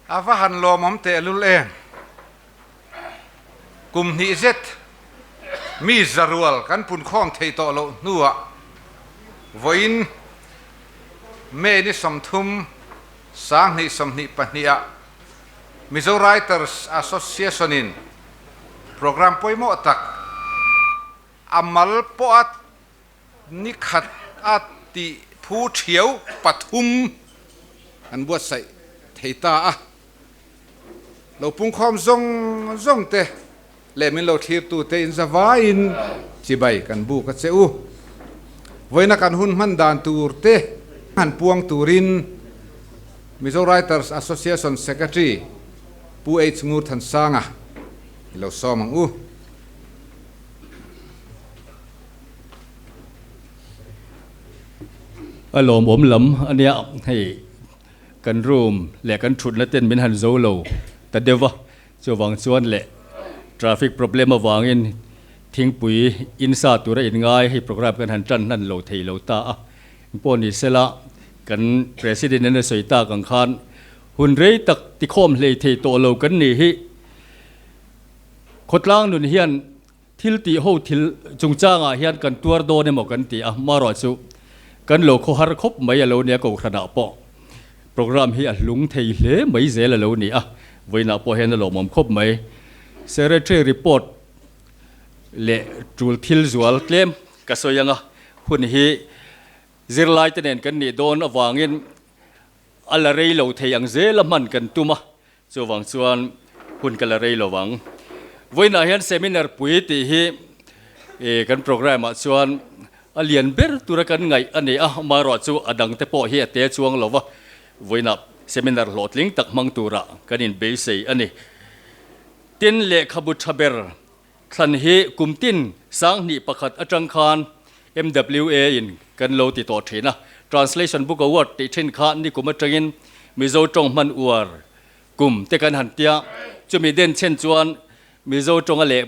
A va han lawmawm tehlul em? Kum hnih zet mi zarual kan punkhawm thei tawh loh hnuah vawiin May ni 30, 2022 ah Mizo Writers Association in program pawimawh tak a mal pawh a Ni khat a tih phu thiau pathum an buatsaih thei ta a, lo pungkhawm zawng zawng te leh min lo thlirtu te in zavaiin chibai kan buk a che u. Vawiina kan hun hman dan tur te han puang turin Mizo Writers Association Secretary Pu H Ngurthansanga i lo sawm ang u. A lawmawm lam a nia, hei kan room leh kan thutna ten min han zo lo ta deuh va, chuvang chuan leh traffic problem avangin thingpui in sa tura in ngai hei program kan han tan hnan lo thei lo ta a, engpawh ni sela kan president in a sawi tak ang khan hun rei tak tikhawm hlei thei tawh lo kan nih hi khawtlang nun hian Thil tih ho thil chungchangah hian kan tuar dawn emaw kan ti a, marawh chu kan lo khawhar khawp mai a lo nia Kohhranah pawh program hi a hlung thei hle mai zel a lo ni a, vawiinah pawh hian a lawmawm khawp mai. Secretary report leh tul thil zual tlem ka sawi anga hun hi zirlaite nen kan nih dawn avangin a la rei lo thei ang zel a hman kan tum a, Chuvang chuan hun ka la rei lo vang. Vawiinah hian seminar pui tih hi kan programme ah chuan a lian ber tura kan ngaih a ni a, amaherawh chu a dangte pawh hi a te chuang lo va, vawiinah seminar hlawhtling tak hmang tura kan inbeisei a ni. Tin, lehkhabu tha ber thlan hi kum tin 2001 atang khan MWA in kan lo ti tawh thin a, Translation Book Award tih thin kha nikum atangin Mizo tawng hman uar kum te kan han tia, chumi den chen chuan Mizo tawnga leh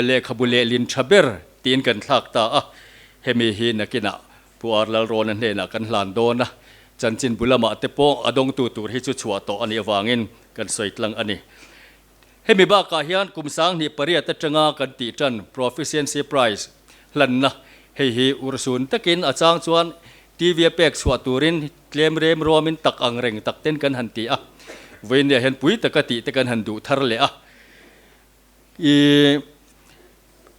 lehkhabu lehlin tha ber tiin kan thlak ta a, hemi hi nakinah Pu Ar Lalrawna hnenah kan hlan dawn a, chanchinbu lamah te pawh a dawngtu tur hi chu chhuah tawh a nih avangin kan sawi tlang a ni. Hemi bakah hian kum 2008 atanga kan tih tan Proficiency Prize hlanna hei hi urhsun takin a chang chuan TV a pek chhuah turin tlem rem ruamin tak ang reng tak ten kan han ti a, vawinia hian pui taka tih te kan han duh thar leh a. I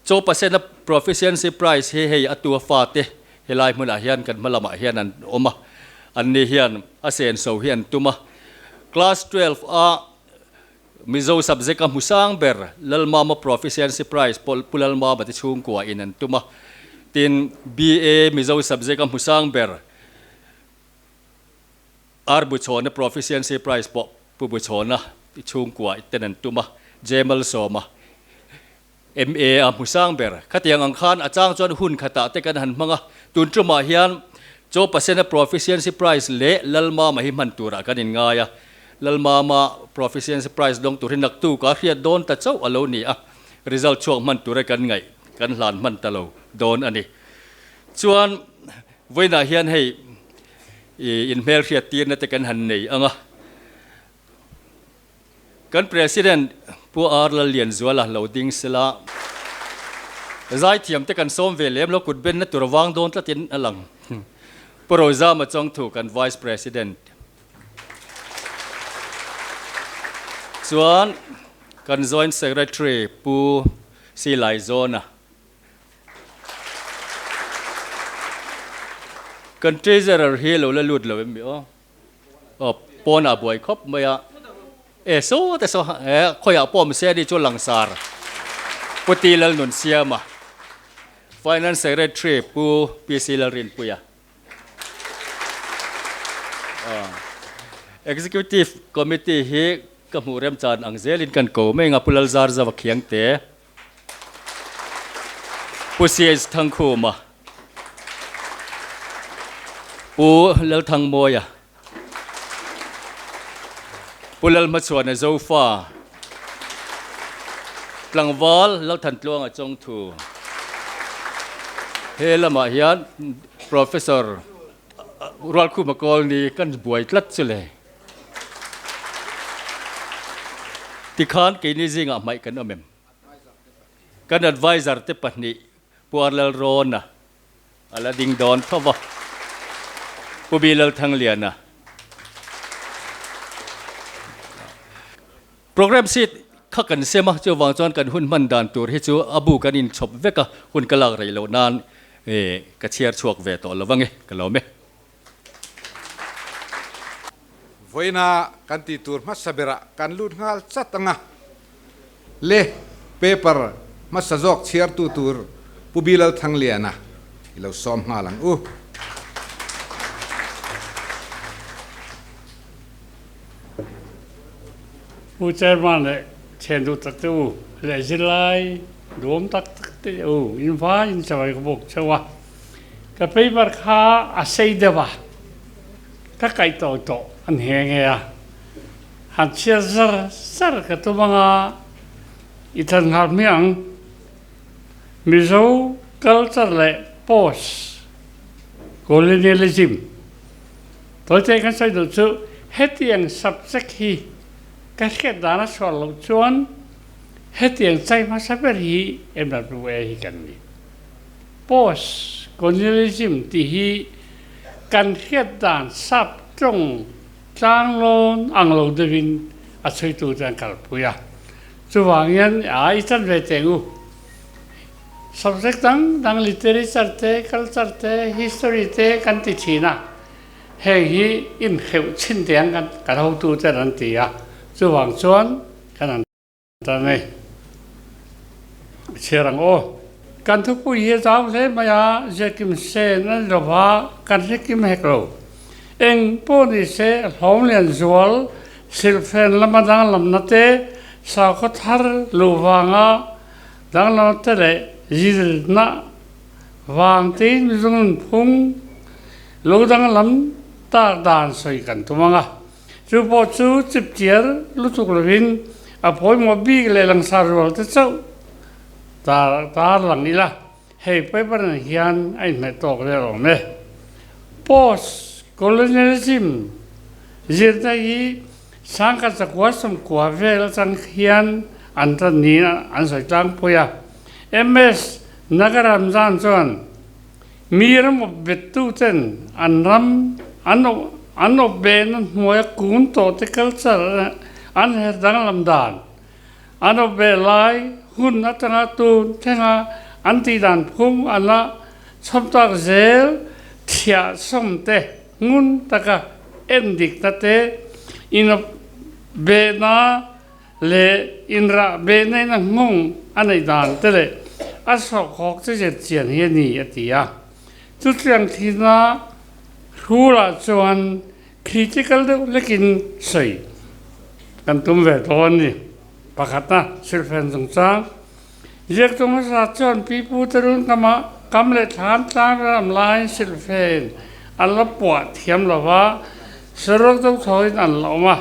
Chaw Pasena Proficiency Prize hi hei a tua fate helai hmunah hian kan hma lamah hian an awm a, anni hian a senso hi an tum a. Class 12 a Mizo subject a hmu sang ber Lalmama Proficiency Prize pawh Pu Lalmama te chhungkua in an tum a, tin BA Mizo subject a hmu sang ber R Buchhawna Proficiency Prize pawh Pu Buchhawna chhungkua ten an tum a, J Malsawma MA a hmu sang ber. Khatiang ang khan a chang chuan hun khatah te kan han hmang a, tun tumah hian Chaw Pasena Proficiency Prize leh Lalmama hi hman turah kan inngai a, Lalmama Proficiency Prize dawng tur hi naktu ka hriat dawn ta chauh a lo ni a, result chhuak hman tura kan ngaih kan hlan hman ta lo dawn a ni. Chuan vawiinah hian hei inhmelhriat tirna te kan han nei ang a. Kan President Pu R Lallianzuala lo ding sela, zaithiam te kan sawm ve lem lo, kut benna tur vang dawn tlatin a lang. Pu Rozama Chawngthu kan Vice President chuan kan Joint Secretary Pu C Laizawna, kan Treasurer hi lo la lut lo em mi aw? Aw pawnah buai khawp mai a, e saw te saw e khawiah pawh awm se ani chu langsar Pu T Lalnunsiama, Finance Secretary Pu PC Lalrinpuia, Executive Committee hi ka hmuh remchan ang zelin kan ko mai ang a, Pu Lalzarzava Khiangte, Pu CH Thangkhuma, Pu Lalthangmawia, Pu Lalhmachhuana Zofa, Tlangval Lalthantluanga Chawngthu. He lamah hian Professor Rualkhuma Kawlni kan buai tlat chu le. Tikhan keini zingah hmaih kan awm em? Kan adviser te pahnih Pu Arlalrawna a la ding dawn tho va, Pu Bilalthangliana. Programme sheet kha kan sem a, chuvang chuan kan hun hman dan tur hi chu a bu kan inchhawp vek a, hun ka lak rei loh nan ka chhiar chhuak ve tawh lo ange, ka lawm e. Vawiina kan tih tur hmasa berah kan lut nghal chat ang a, le paper hmasa zawk chhiartu tur Pu Bilal Thangliana i lo sawm nghal ang u. Pu Chairman leh thian duh tak te u leh zirlai duhawm tak tak te u in vai in chawi ka bawk cheu a, ka paper kha a sei deuh a, ka kaih tawh tawh a nghe nghe a, han chhiar zar zar ka tum anga i than nghal hmiah ang. Mizo culture leh post colonialism tawite kan sawi duh chu hetiang subject hi ka hriat dan a chhuah loh chuan hetiang chai hmasa ber hi MWA hi kan ni. Post colonialism tih hi kan hriat dan sap tawng tlanglawn ang lo deuhin a chhuitu te an kalpui a. Chuvangin a i chan ve teng u. Subject dang dang literature te, culture te, history te kan ti thin a, heng hi inhreuh chhin te ang kan kan hotu ten an ti a, chuvang chuan kan han tan e. Chhiar ang aw. Kan thupui hi a zau hle mai a, ziakim sen a ni lova, kan hrekim hek lo. Eng pawh ni se, hlawm lian zual, silhfen lama danglamna te, sakhaw thar luh vanga danglamna te leh zirna vang tein mizung nunphung lo danglam tak dan sawi kan tum ang a. Chu pawh chu chipchiar lutuk lovin a pawimawh bik leh langsar rual te chauh tar lang ila. Hei paper ah hian a inhmeh tawk vel awm e. Post colonialism zirna hi sangkhat zakua sawmkua vel atang hian an tan niin an sawi tlangpui a. MS Nagaramzan chuan mi ram awp bettu ten an ram an an awp behna hnuaia kun tawh te culture an her danglam dan An awp ve lai hun atanga tun thlenga an tih dan phung an la chhawm tak zel thiah sawm te ngun taka en dikna te, inawp behna leh inrah behna in a nghawng a neih dan te leh a sawhkhawk che zet chian hi a ni a ti a. Chutiang thihna hrulah chuan Critical deuh lekin sawi kan tum ve dawn ni. Pakhatna, silhfen chungchang. Ziaktu hmasa chuan pipu te run kama kam leh thlan tlang ram laiin silhfen an la puah thiam lo va, saruak deuh thawin an la awm a.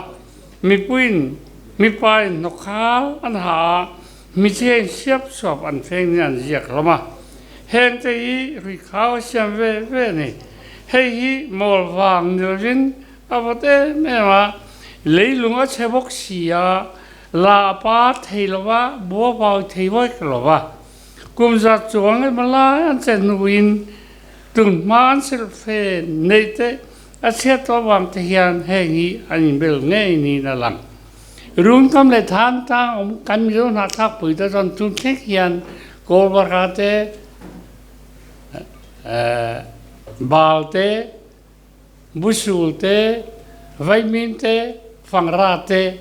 Mipuiin mipain hnawkhal an ha a, michiain siap suap an feng nia an ziak hlawm a. Heng te hi ruikhau a siam ve ve a ni. Hei hi mawl vang ni lovin a vawt em em a, leilung a chhe bawk si a, la a par thei lo va, bua vau thei vek lo va. Kum zat chuang emaw lai an che hnuin tunhma an silhfen neih te a chhiat tawh avang te hian heng hi an inbel ngei niin a lang. Rungkam leh than tang awm kan Mizo hnahthlak pui te chuan tun thleng hian Kawlvarha te, Bal te, Busul te, Vaimin te, Fangra te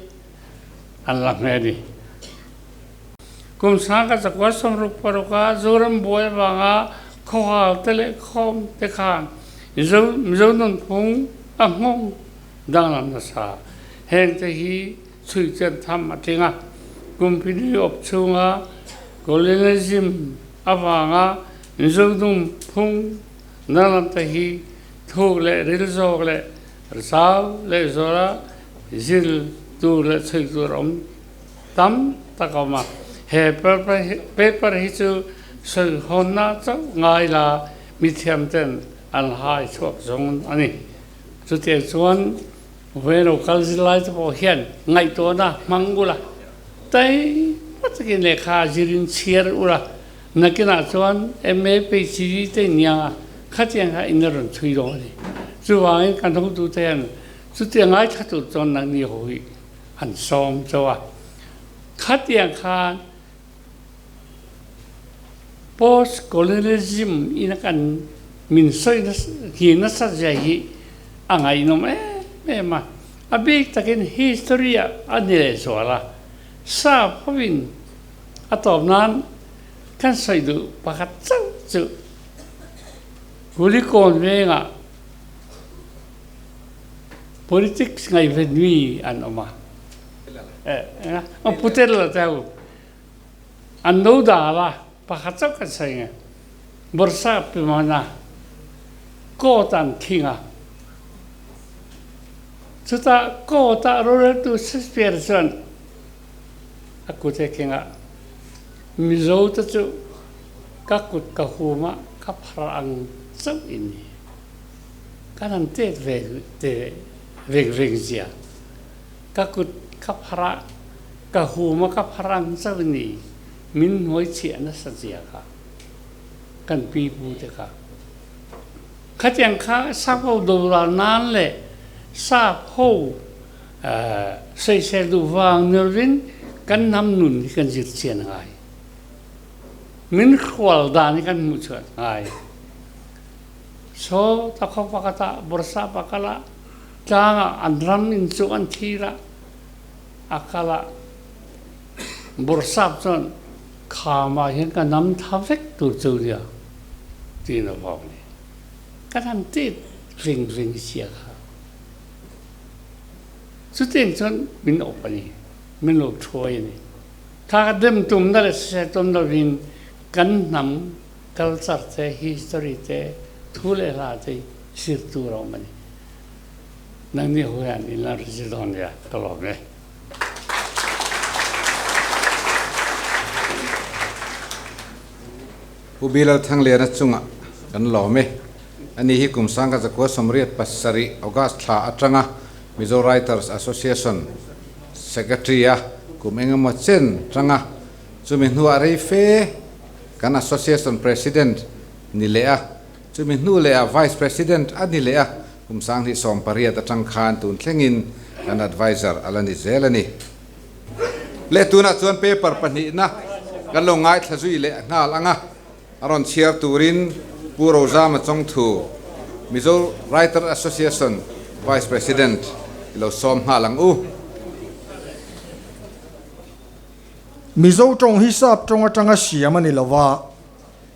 an la hme a ni. Kum sangkhat zakua 66 a Zoram buai avanga khawhal te leh khawm te khan Mizo nunphung a nghawng danglam nasa. Heng te hi chhui chian tham a tling a, kum pili awp chhunga colonialism avanga Mizo nunphung danglam te hi thuk leh ril zawk leh zau leh zuala zil tur leh chhui tur a awm tam tak a awm a. He paper hi chu sawi hawnna chauh ngai la mithiam ten an hai chhuak zawng a ni. Chutiang chuan Velo kal zirlai te pawh hian ngaihtuahna hmang ula. Taima takin lehkha zirin chhiar ula, nakinah chuan MA PhD te in iang a, khatiang kha in a rawn chhui dawn a ni. Chuvangin kan hotute hian chutia ngaithla tur chuan nangni ho hi an sawm chauh a. Khatiang khan Post-colonialism ina kan min sawi nasa nasa zia hi a ngaihnawm em em a. A bik takin history ah a ni leh zual a, sap hovin a tawp nan kan sawi duh pakhat chauh chu Kulikawn vengah politics ngaihven mi an awm a, Putel la te ho an lo dal a, pakhat chauh kan sawi nge Bawrhsap pimana court an khing a. Chutah court-ah roreltu Shakespeare chuan a kut he kengah, Mizo te chu ka kut ka hum a, ka phar ang chauh i ni. Kan han tet ve te veng veng zia. Ka kut ka phar a, ka hum a, ka phar ang chauh i ni. Min hnuai chhiah nasa zia kha kan pi pu te kha. Khatiang kha sap ho doral nan leh sap ho sawisel duh vang ni lovin kan hnam nun hi kan zir chian a ngai. Min hrual dan hi kan hmuh chhuah a ngai. Saw ta khaw pakhatah Bawrhsap a kal a, tlangah an ram in chu an thlir a, a kal a, Bawrhsap chuan Khamah hian ka nam tha vek tur chu nia tiin a vau ni. Ka nam tet veng veng sia kha. Chutiang chuan min awp a ni, min lo thuai a ni. Kha ka dem tumna leh hre tum lovin kan hnam culture te, history te, thu leh hla te hi zir tur a awm a ni. Nangni ho hian in la zir dawn nia ka lawm e. Pu Bilal Thangliana chungah kan lawm e. Ani hi kum sangkhat zakua 87 August thla atanga Mizo Writers Association Secretary a kum engemaw chen tanga chumi hnuah rei fe kan Association President ni leh a, chumi hnu leh ah Vice President a ni leh a. Kum 2018 atang khan tun thlengin kan adviser a la ni zel a ni. Leh tunah chuan paper pahnihna kan lo ngaithla zui leh nghal ang a, a rawn chhiar turin Pu Rozama Chawngthu, Mizo Writer Association Vice President i lo sawm nghal ang u. Mizo tawng hi sap tawng atanga siam a ni lo va.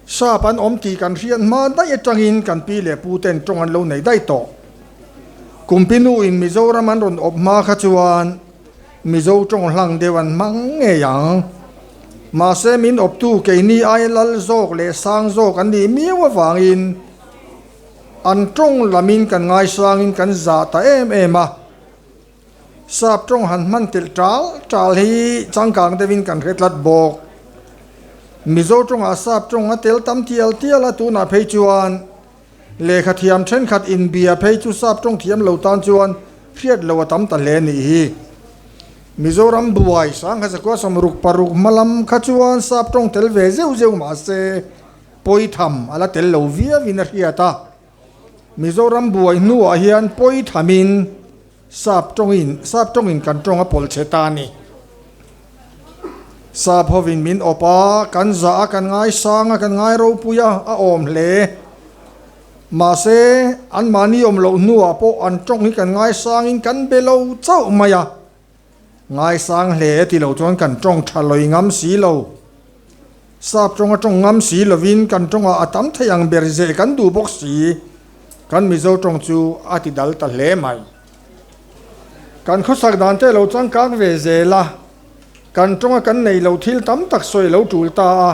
Sap an awm tih kan hriat hma daih atangin kan pi leh pu ten tawng an lo nei daih tawh. Kumpinu in Mizoram an rawn awp hma kha chuan Mizo tawng hlang deuh an hmang ngei ang. Mahse min awptu keini aia lal zawk leh sang zawk an nih miau avangin an tawng lamin kan ngaisangin kan zah ta em em a. Sap tawng han hman telh tal tal hi changkang deuhin kan hre tlat bawk. Mizo tawngah sap tawng a tel tam tial tial a, tunah phei chuan lehkha thiam thenkhat inbia phei chu sap tawng thiam lo tan chuan hriat lo a tam ta hle nih hi. Mizoram buai sangha zakua 66 hma lam kha chuan sap tawng tel ve zeuh zeuh mahse pawitham a la tel lo viauin a hriat a. Mizoram buai hnuah hian pawi thamin sap tawngin sap tawngin kan tawng a pawlh che ta a ni. Sap hovin min awp a, kan zah a, kan ngaisang a, kan ngai ropui a, a awm hle. Mahse, anmahni awm loh hnuah pawh an tawng hi kan ngaisangin kan be lo chauh mai a. Ngaisang hle ti lo chuan kan tawng tha lawi ngam si lo. Sap tawnga tawng ngam si lovin kan tawngah a tam thei ang ber zeh kan duh bawk si. Kan Mizo tawng chu a ti dal ta hle mai. Kan khawsak dan te lo changkang ve zel a, kan tawnga kan nei lo thil tam tak sawi lo tul ta a,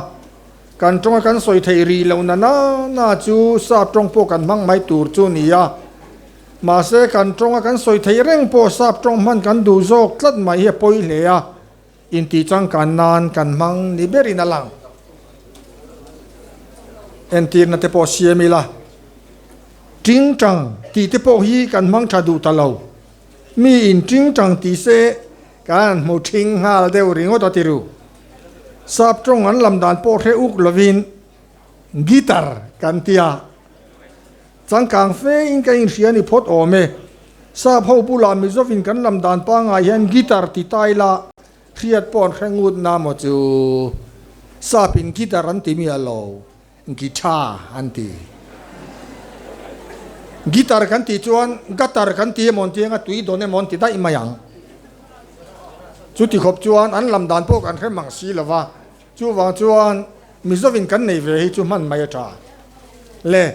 kan tawnga kan sawi theih rih loh na na na chu sap tawng pawh kan hmang mai tur chu ni a. Mahse, kan tawnga kan sawi theih reng pawh sap tawng hman kan duh zawk tlat mai hi a pawi hle a, intih changkan nan kan hmang ni berin a lang. Entirna te pawh siam ila, ting tang tih te pawh hi kan hmang tha duh ta lo. Mi in ting tang ti se, Kan han hmu ṭhing nghal deuh ringawt a ti ru. Sap ṭawng an lam dan pawh hre uk lovin guitar kan ti a. Changkang fein ka inhria ni phawt awm e. Sap ho bulah Mizovin kan lam dan pangngai hian guitar ti ta ila hriat pawh an hre ngut na maw chu. Sapin guitar an ti miah lo. Guitar an ti. Guitar kan tih chuan gutter kan ti emaw an ti anga tui dawn emaw an ti daih mai ang. Chuti khawp chuan an lam dan pawh kan hre mang si lo va, chuvang chuan Mizovin kan nei ve hi chu hman mai a tha. Le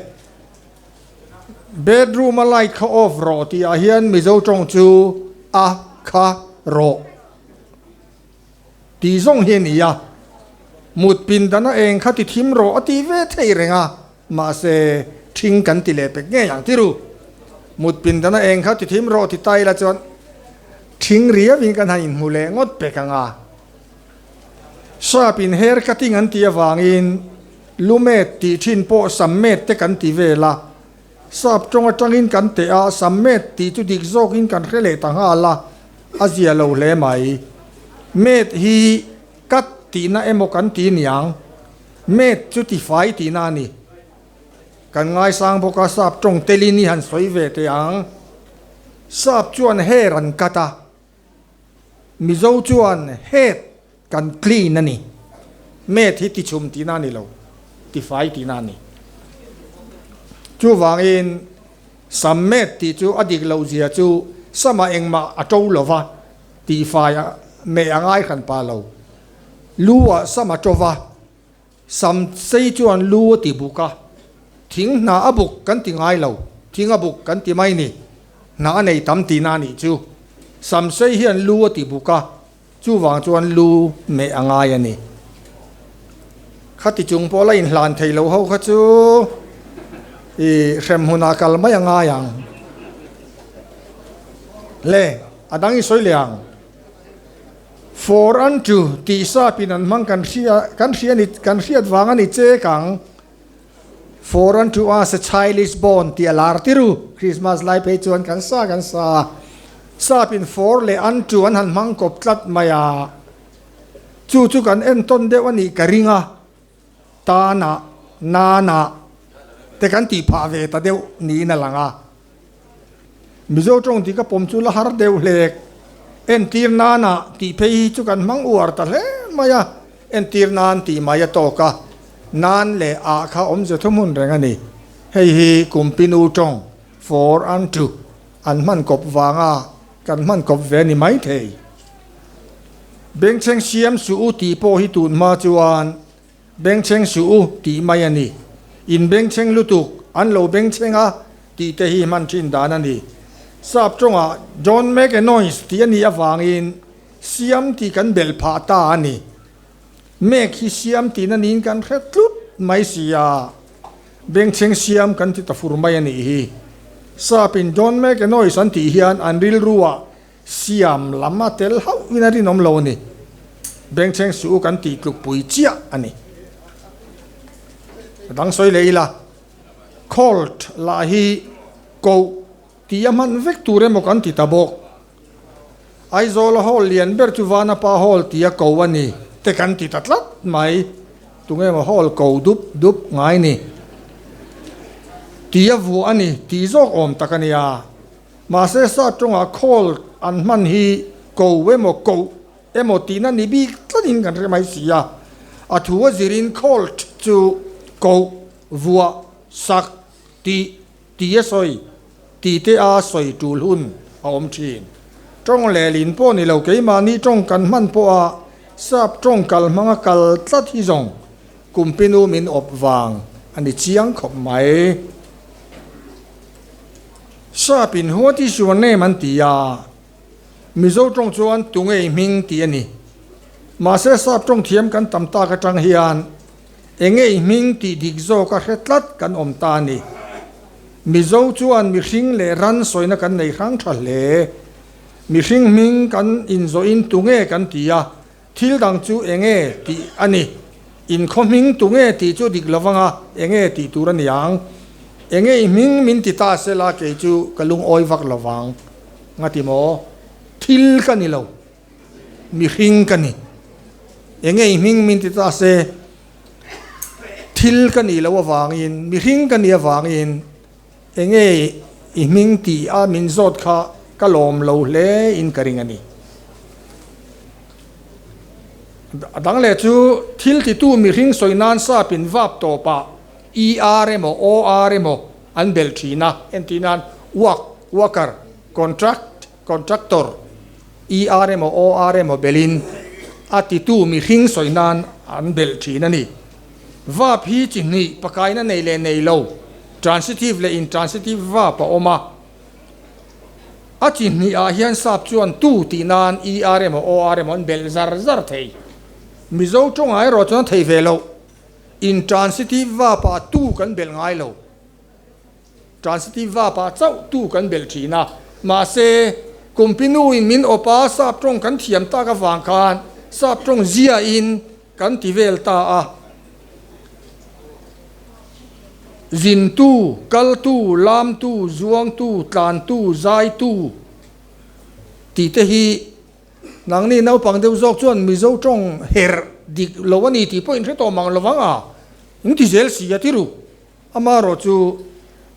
bedroom a light kha off rawh tih ah hian Mizo tawng chu a kha rawh. Tih zawng hi a ni a, mut pindana eng kha ti thim rawh a ti ve thei reng a, mahse ṭhing kan ti leh pek ngei ang tiru. Mut pindana eng kha ti thim rawh ti ta ila chuan ṭhing riauin kan han inhmu leh ngawt pek ang a. Sap in hair cutting an tih avangin lumet tih ṭhin pawh sammet te kan ti vel a, Sap tawng atangin kan teh a, sam met tih chu dik zawkin kan hre leh ta nghal a, a zia lo hle mai. Met hi cut tihna emaw kan ti niang, met chu tifai tihna a ni. Kan ngaisang bawk a, sap tawng telin i han sawi ve teh ang. Sap chuan hair an cut a, Mizo chuan head kan clean a ni. Met hi tichhum tihna a ni lo, tifai tihna a ni. Chuvangin sam met tih chu a dik loh zia chu sama engmah a to lo va, tihfai meh a ngai hran pah lo. Lu ah sam a to va, Sam sei chuan lu a ti buk a, thing hna a buk kan ti ngai lo, thing a buk kan ti mai ni, hna a nei tam tihna a nih chu. Sam sei hian lu a ti buk a, chuvang chuan lu meh a ngai a ni. Khati chung pawh la inhlan thei lo ho kha chu i hrem hunah kal mai a ngai ang. Le, a dang i sawi leh ang. For unto tih sapin an hmang kan hria kan hria ni kan hriat vang a ni chek ang. For unto us a child is born tih a lar tiru Christmas lai phei chuan kan sa kan sa. Sapin for leh unto an han hmang kawp tlat mai a. Chu chu kan entawn deuh a nih ka ring a. Tana, Nana te kan tih phah ve ta deuh niin a lang a. Mizo tawng tih ka pawm chu la har deuh hlek. Entir nana tih phei hi chu kan hmang uar ta hle mai a, entir nan tih mai a tawk a, nan leh ah kha awmze thuhmun reng a ni. Hei hi Kumpinu tawng, for unto, an hman kawp vanga kan hman kawp ve a ni maithei. Bengchheng siam suh u tih pawh hi tun hma chuan Bengchheng suh u tih mai a ni. In bengchheng lutuk, an lo bengchheng a tih te hi hman thin dan a ni. Sap tawngah Don't make a noise tih a nih avangin siam tih kan belh phah ta a ni. Make hi siam tihna niin kan hre tlut mai si a, bengchheng siam kan ti ta fur mai a nih hi. Sapin Don't make a noise an tih hian an rilruah Siam lam a tel hauh in a rinawm lo a ni. Bengchheng suh u kan tih tluk pui chiah a ni. A dang sawi leh ila, Colt lah hi koh tih a hman vek tur emaw kan ti ta bawk. Aizawla hall lian ber chu Vanapa Hall tih a ko a ni te kan ti ta tlat mai. Tunge maw hall ko dup dup ngai ni tih a vuah a ni tih zawk awm tak a nia. Mahse sa tawngah call an hman hi ko emaw koh emaw tihna ni bik tlatin kan hre mai si a. A thu a zirin called chu koh, vuah, sak, tih, tih a sawi, tih te a sawi tul hun a awm thin. Tawng lehlin pawh ni lo keimahni tawng kan hman pawha sap tawng kal hmanga kal tlat hi zawng kumpinu min awp vang a ni chiang khawp mai. Sap in What is your name an ti a, Mizo tawng chuan Tunge i hming tih a ni. Mahse sap tawng thiam kan tam tak atang hian Enge i hming tih dik zawk a hre tlat kan awm ta a ni. Mizo chuan mihring leh ran sawina kan nei hrang tha hle. Mihring hming kan inzawhin tunge kan ti a, Thil dang chu enge tih a ni. Inkhaw hming tu nge tih chu dik lovanga enge tih tur a ni ang. Enge i hming min ti ta se la kei chu ka lungawi vak lovang. Nga ti maw? Thil ka ni lo. Mihring ka ni. Enge i hming min ti ta se, thil ka nih loh avangin, mihring ka nih avangin enge i hming tih a min zawt kha ka lawm lo hle in ka ring a ni. A dang leh chu thil titu mihring sawi nan sap in vap tawpah ER emaw OR emaw an belh thin a, entir nan work, worker, contract, contractor, ER emaw OR emaw belhin a titu mihring sawi nan an belh thin a ni. Verb hi chi hnih pakaina nei leh nei lo, transitive leh intransitive verb a awm a. A chi hnihah hian sap chuan tu tih nan ER emaw OR emaw an belh zar zar thei. Mizo tawngah erawh chuan a thei ve loh. Intransitive verb-ah tu kan belh ngai lo. Transitive verb-ah chauh tu kan belh thin a. Mahse, kumpinuin min awp a, sap tawng kan thiam tak avang khan sap tawng ziahin kan ti vel ta a. Zintu, kaltu, lamtu, zuangtu, tlantu, zaitu tih te hi nangni naupang deuh zawk chuan Mizo tawng herh dik lo a ni tih pawh in hre tawh mang lovang a, in ti zel si a ti ru. Amaherawh chu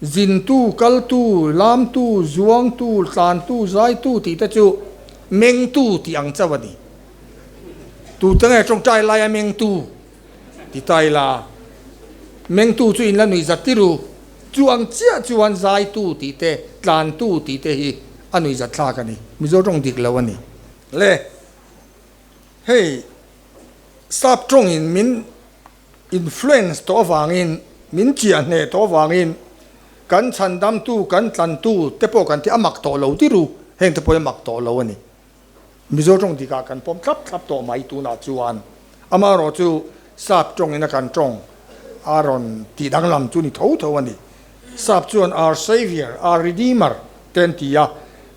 zintu, kaltu, lamtu, zuangtu, tlantu, zaitu tih te chu mengtu tih ang chauh a ni. Tute nge tawngtai laia mengtu ti ta ila, mengtu chu in la nuih zat tir u. Chu ang chiah chuan zaitu tih te, tlantu tih te hi a nuih zat thlak a ni. Mizo tawng dik lo a ni. Le, hei sap tawngin min influence tawh avangin, min chiah hneh tawh avangin kan chhandamtu, kan tlantu te pawh kan ti a mak tawh lo tir u, heng te pawh hi a mak tawh lo a ni. Mizo tawng dikah kan pawm thlap thlap tawh mai tunah chuan amaherawh chu sap tawngin a kan tawng a rawn tih danglam chu ni tho tho a ni. Sap chuan our Saviour, our Redeemer te an ti a,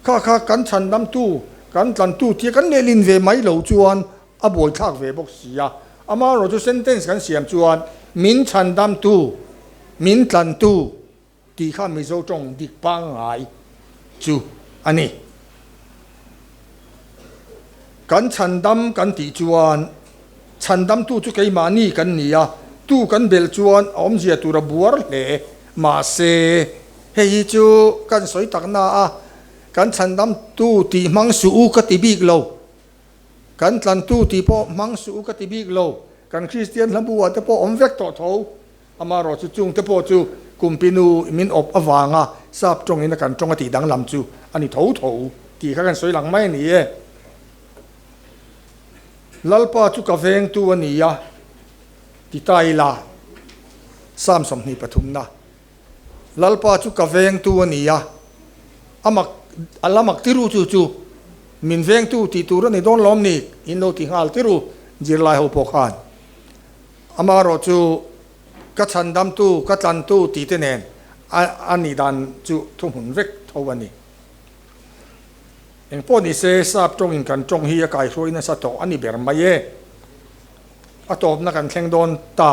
kha kha kan chhandamtu, kan tlantu tia kan lehlin ve mai lo chuan a buaithlak ve bawk si a. Amaherawh chu sentence kan siam chuan min chhandamtu, min tlantu tih kha Mizo tawng dik pangngai chu a ni. Kan chhandam kan tih chuan chhandamtu chu keimahni kan ni a, tu kan belh chuan a awmzia tur a buar hle. Mahse, hei hi chu kan sawi tak na a, kan chhandamtu tih hmang suh u ka ti bik lo. Kan tlantu tih pawh hmang suh u ka ti bik lo. Kan Kristian hla bu ah te pawh awm vek tawh tho. Amaherawh chu chung te pawh chu kumpinu min awp avanga sap tawngin a kan tawng a tih danglam chu a ni tho tho tih kha kan sawi lang mai a ni e. Lalpa chu ka vengtu a ni a ti ta ila Psalm 23 na Lalpa chu ka vengtu a ni a, a mak a la mak tiru chu chu min vengtu tih tur a ni dawn lawm ni in lo ti nghal tiru zirlai ho pawh khan. Amaherawh chu ka chhandamtu, ka tlantu tih te nen a nih dan chu thuhmun vek tho a ni. Engpawh ni se sap tawngin kan tawng hi a kaihruai nasa tawh a ni ber mai e. A tawpna kan thleng dawn ta,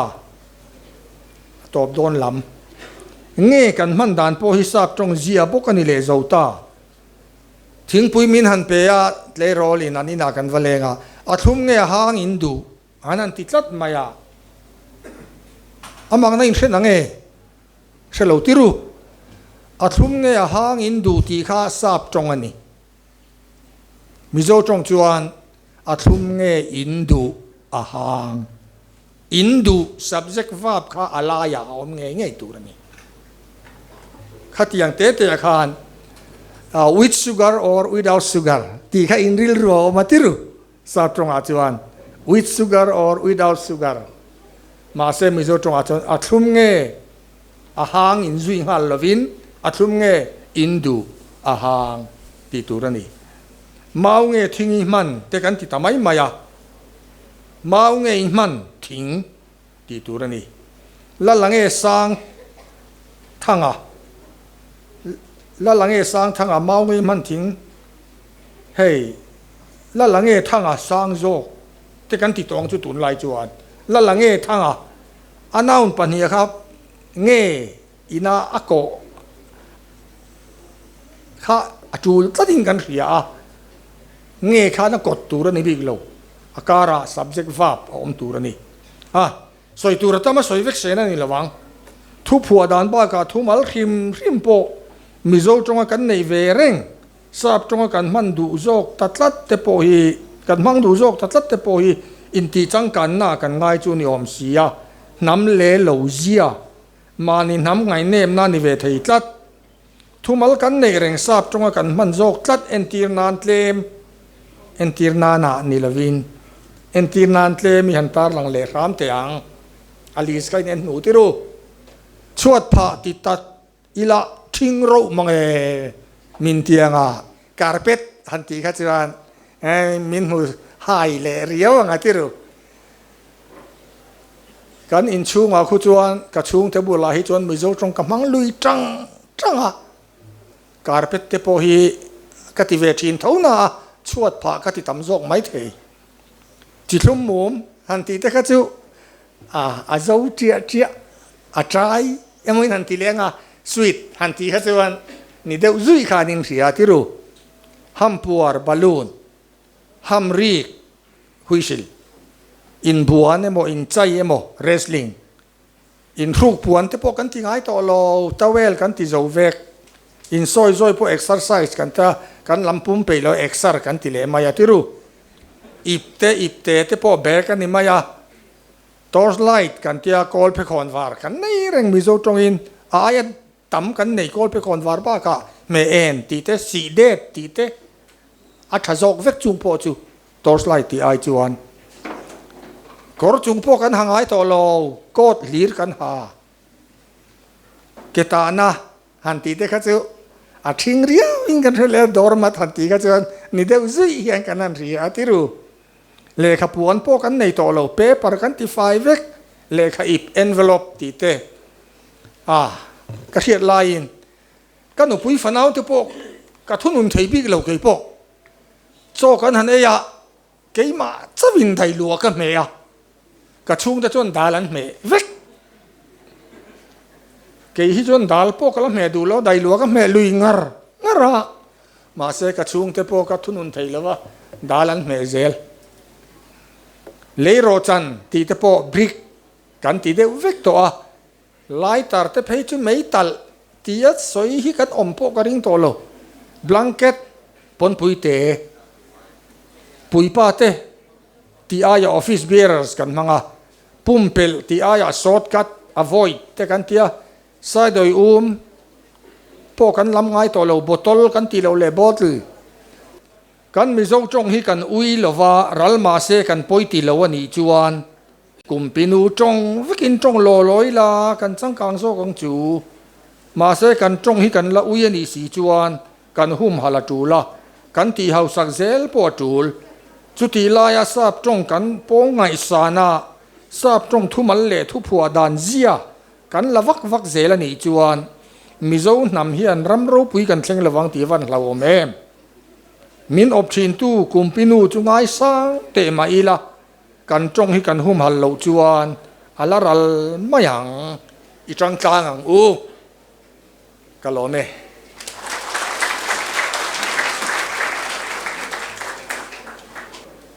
a tawp dawn lam. Nge kan hman dan pawh hi sap tawng zia bawk a ni leh zo ta. Thingpui min han pe a, tleirawlin an inah kan va leng a, a thlum nge a hang in duh. An han ti tlat mai a, a makna in hre nang e, hre lo ti ru. A thlum nge a hang in duh tih kha sap tawng a ni. Mizo tawng chuan a thlum nge in duh a hang. In duh subject verb kha a laiah a awm ngei ngei tur a ni. Khatiang te te ah khan with sugar or without sugar tih kha in rilru a awm a ti ru. Sap tawngah chuan with sugar or without sugar, mahse Mizo tawngah chuan a thlum nge a hang in zui nghal lovin a thlum nge in duh a hang tih tur a ni. Mau nge thing i hman te kan ti ta mai mai a, mau nge i hman thing tih tur a ni. Lala nge sang thanga, Lala nge sang thanga mau nge i hman thing hei. La la nge thanga sang zawk te kan ti tawng chu tunlai chuan la la nge thanga a noun pahniha kha nge ina a kawh kha a tul tlatin kan hria a. Nge khan a kawt tur a ni bik lo, a karah subject verb a awm tur a ni. A, sawi tur a tam a sawi vek sen a ni lo ang. Thu phuah dan bakah thu mal hrim hrim pawh Mizo tawnga kan neih ve reng, Sap tawnga kan hman duh zawk ta tlat te pawh hi, kan hmang duh zawk ta tlat te pawh hi intih changkanna kan ngai chu ni awm si a, hnam leh lo zia, mahni hnam ngaihnepna ni ve thei tlat. Thumal kan neih reng sap tawnga kan hman zawk tlat entir nan tlem, entir nanah ni lovin entir nan tlem i han tarlang leh hram teh ang. A list kha in en hnu tir u. Chhuat phah ti tak ila thing roh mang e min tianga carpet han tih kha chuan min hmu hai leh riau ang a tir u. Kan inchhungah khu chuan ka chhungte bulah hi chuan Mizo tawng ka hmang lui tang tang a, carpet te pawh hi ka ti ve thin tho na a, chhuat phah ka ti tam zawk mai thei. Chi thlum mum han tih te kha chu a a zo tiah tiah a trai emaw in han ti leng a, sweet han tih kha chuan ni deuh zui khan in hria tiru. Hampuar balloon, hamrik Whistle, inbuan emaw inchai emaw, wrestling, inhruk puan te pawh kan ti ngai tawh lo, towel kan ti zo vek, insawi zawi pawh exercise kan ta kan lam pum peih lo exer kan ti leh mai a tiru. Ip te ip te te pawh bag a ni mai a, torch light kan tia kawl phekhawn var kan nei reng Mizo tawngin a aia Tam kan nei kawl pe kawn var bakah hmeh en tih te, sih det tih te a tha zawk vek chung pawh chu torch light tih ai chuan kawr chung pawh kan ha ngai tawh lo, coat hlir kan ha. Ke tahna han tih te kha chu a thing riau in kan hre leh a, doormat han tih kha chuan ni deuh zuih hian kan han hria a ti ru. Lehkha puan pawh kan nei tawh lo, paper kan ti fai vek, lehkha ip, envelope tih te A, ka hriat laiin ka nupui fanau te pawh ka thunun thei bik lo kei pawh. Chaw kan han ei a, keimah chauhin dailua ka hmeh a, ka chhungte chuan dal an hmeh vek. Kei hi chuan dal pawh ka la hmeh duh lo, dailua ka hmeh lui ngar ngar a, mahse ka chhungte pawh ka thunun thei lo a, dal an hmeh zel. Leirawhchan tih te pawh brick Kan ti deuh vek tawh a, lighter te phei chu mei talh tia sawi hi kan awm pawh ka ring tawh lo. Blanket, pawnpui te, puipa te tih aiah office bearers kan hmang a, pumpelh tih aiah short cut, avoid te kan ti a, saidawi um pawh kan lam ngai tawh lo, bottle kan tih loh leh bottle. Kan Mizo tawng hi kan ui lova, ral mahse kan pawi ti lo a nih chuan Kumpinu tawng vekin tawng law law ila kan changkang zawk ang chu. Mahse kan tawng hi kan la ui a nih si chuan kan humhalh a tul a, kan tih hausak zel pawh a tul. Chutih laia sap tawng kan pawng ngaihsan a, sap tawng thumal leh thuphuah dan zia kan la vak vak zel a nih chuan Mizo hnam hian ram ropui kan thleng lovang tih van hlauhawm em? Min awp thintu Kumpinu chu ngaisang teh mah ila Kan tawng hi kan humhal loh chuan a la ral mai ang, i tang tlang ang u. Ka lawm e.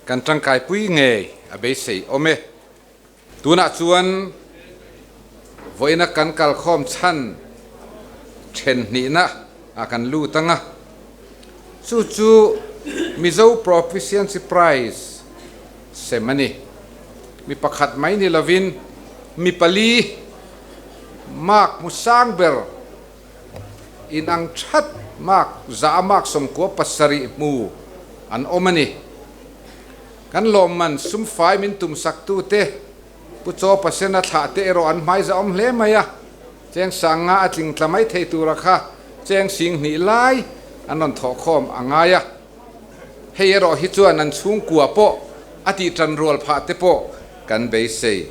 Kan tangkaipui ngei a beisei awm e. Tunah chuan vawiina kan kalkhawm chhan then hnihna ah kan lut ang a, chu chu Mizo Proficiency Prize sem a ni. Mi pakhat mai ni lovin mi pali mark hmu sang ber inang that mark za a mark 97 hmu an awm a ni. Kan lawmman sumfai min tumsak tute Pu Chaw Pasena thlah te erawh an hmai zahawm hle mai a, cheng sanga a tling tla mai thei tura kha cheng sing hnih lai an rawn thawh khawm a ngai a. Hei erawh hi chuan an chhungkua pawh a tih tan rual phah te pawh kan beisei.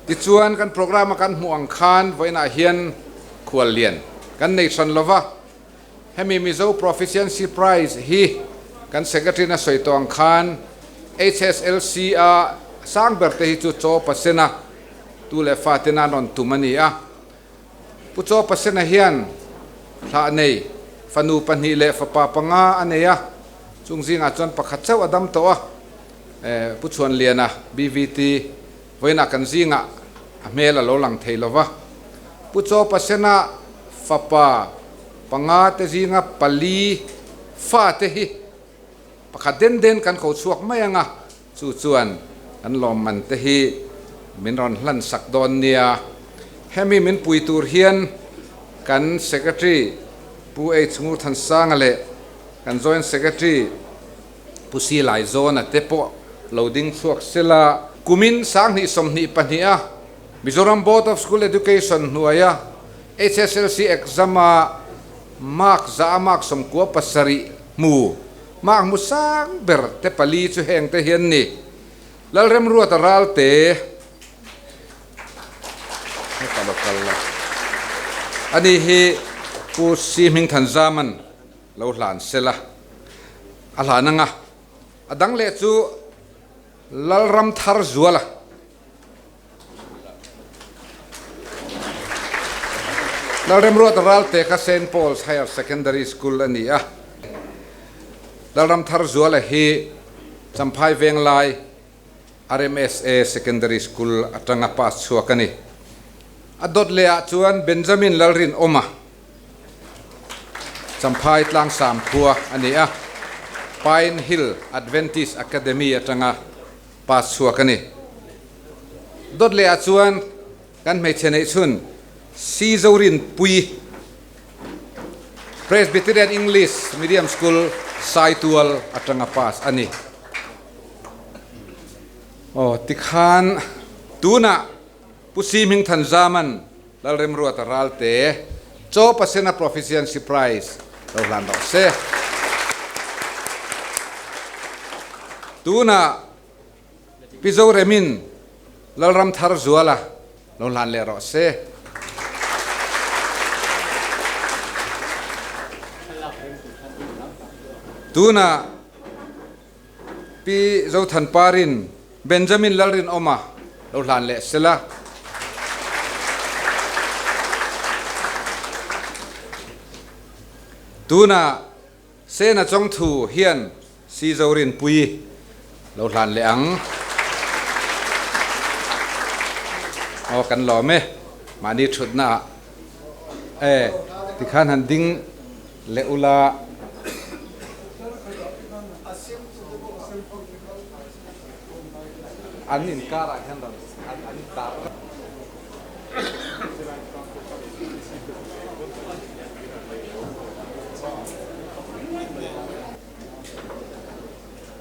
Tichuan kan programme a kan hmuh ang khan vawiinah hian khuallian kan nei hran lova, Hemi Mizo Proficiency Prize hi kan Secretary-in a sawi tawh ang khan HSLC a sang ber te hi chu Chaw Pasena tu leh fa tena an rawn tum a ni a. Pu Chaw Pasena hian thlah nei fanu pahnih leh fapa panga a nei a. Chung zingah chuan pakhat chauh a dam tawh a, Pu Chhuanliana, BVT, vawiinah kan zingah a hmel a lo lang thei lo va. Pu Chaw Pasena fapa panga te zinga pali fate hi pakhat den den kan ko chhuak mai ang a, chu chuan kan lawmman te hi min rawn hlan sak dawn nia. Hemi min pui tur hian kan Secretary Pu H Ngurthansanga leh kan Joint Secretary Pu Si Laizawna te pawh lo ding chhuak sela. Kumin 2022 a Mizoram Board of School Education hnuaia HSLC exam-a mark za a mark 97 hmu, mark hmu sang ber te pali chu heng te hian ni. Lalremruata Ralte, Heta lo kal la. Ani hi Pu Si Hmingthanzaman lo hlan sela a hlan anga a dang leh chu Lalram thar zuala. Lalremruat Ralte kha Saint Paul's Higher Secondary School a ni a, Lalram thar zuala hi Champhai Venglai RMSA Secondary School atanga pass chhuak a ni. A dawt leh ah chuan Benjamin Lalrinawma, Champhai Tlangsam khua a ni a, Pine Hill Adventist Academy atanga pass chhuak a ni. Dawt leh ah chuan kan hmeichhe neih chhun Si Zorinpui, Presbyterian English Medium School, Saitual atanga pass a ni. Aw tikhan tunah Pu Si Hmingthanzaman Lalremruata Ralte Chaw Pasena Proficiency Prize lo hlan rawh se. Tunah Pi Zoremin Lalramtharzuala lo hlan leh rawh se. Tunah Pi Zothanparin Benjamin Lalrinawma lo hlan leh sela. Tunah Sena Chawngthu hian Si Zorinpuii lo hlan leh ang. Aw kan lawm e, mahni thutna ah e tikhan han ding leh ula. An inkar ah hian rawn an tar.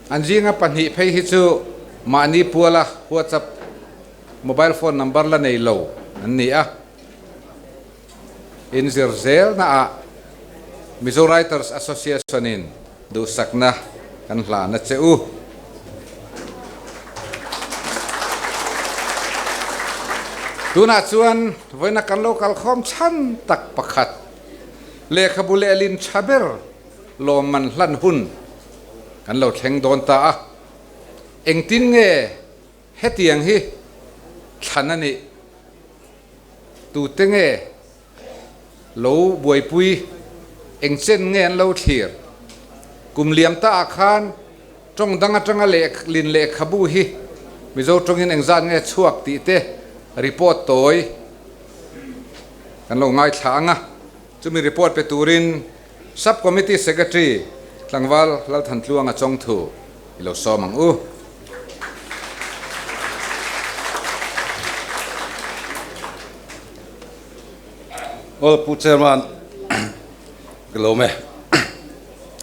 An zinga pahnih phei hi chu mahni puala WhatsApp mobile phone number la nei lo an ni a. Inzir zelnaah Mizo Writers Association in duhsakna kan hlan a che u. Tunah chuan vawiina kan lo kalkhawm chhan tak pakhat lehkhabu lehlin tha ber lawmman hlan hun kan lo thleng dawn ta a. Engtin nge hetiang hi thlan a nih? Tute nge lo buaipui? Eng chen nge an lo thlir? Kum liam ta ah khan tawng dang atanga lehlin lehkhabu hi Mizo tawngin engzat nge chhuak tih te report tawi kan lo ngaithla ang a. Chumi report pe turin Sub Committee Secretary Tlangval Lalthantluanga Chawngthu i lo sawm ang u. Aw Pu Chairman, ka lawm e.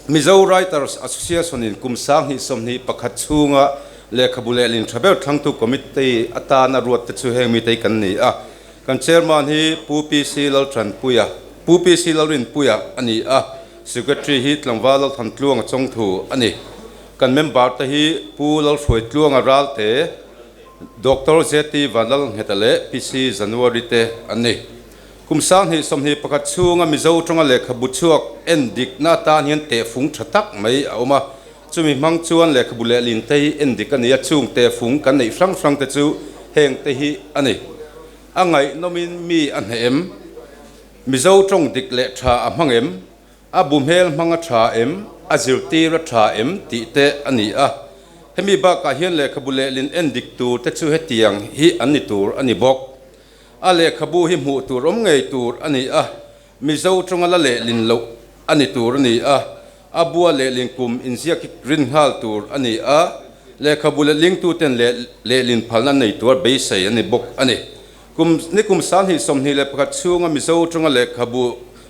Mizo Writers Association in kum 2021 chhunga lehkhabu lehlin tha ber thlangtu committee atana ruat te chu heng mite hi kan ni a. Kan Chairman hi Pu PC Lalthanpuia, Pu PC Lalrinpuia a ni a, Secretary hi Tlangval Lalthantluanga Chawngthu a ni. Kan member te hi Pu Lalhruaitluanga Ralte, Doctor ZT Vanlalngheta leh PC January te an ni. Kum 2021 chhunga Mizo tawnga lehkhabu chhuak en dikna atan hian tehfung tha tak mai a awm a, chumi hmang chuan lehkhabu lehlin te hi en dik a ni a, chung tehfung kan neih hrang hrang te chu heng te hi a ni. A ngaihnawmin mi a hneh em? Mizo tawng dik leh tha a hmang em? A bu hmel hmang a tha em? A zirtir a tha em tih te a ni a. Hemi bakah hian lehkhabu lehlin en dik tur te chu hetiang hi an ni tur a ni bawk. A lehkhabu hi hmuh tur awm ngei tur a ni a, Mizo tawnga la lehlin loh a ni tur a ni a, a bua lehlin kum inziak hi rin nghal tur a ni a, lehkhabu lehlingtuten lehlin phalna nei tura beisei a ni bawk a ni. Kum nikum 2021 chhunga Mizo tawnga lehkhabu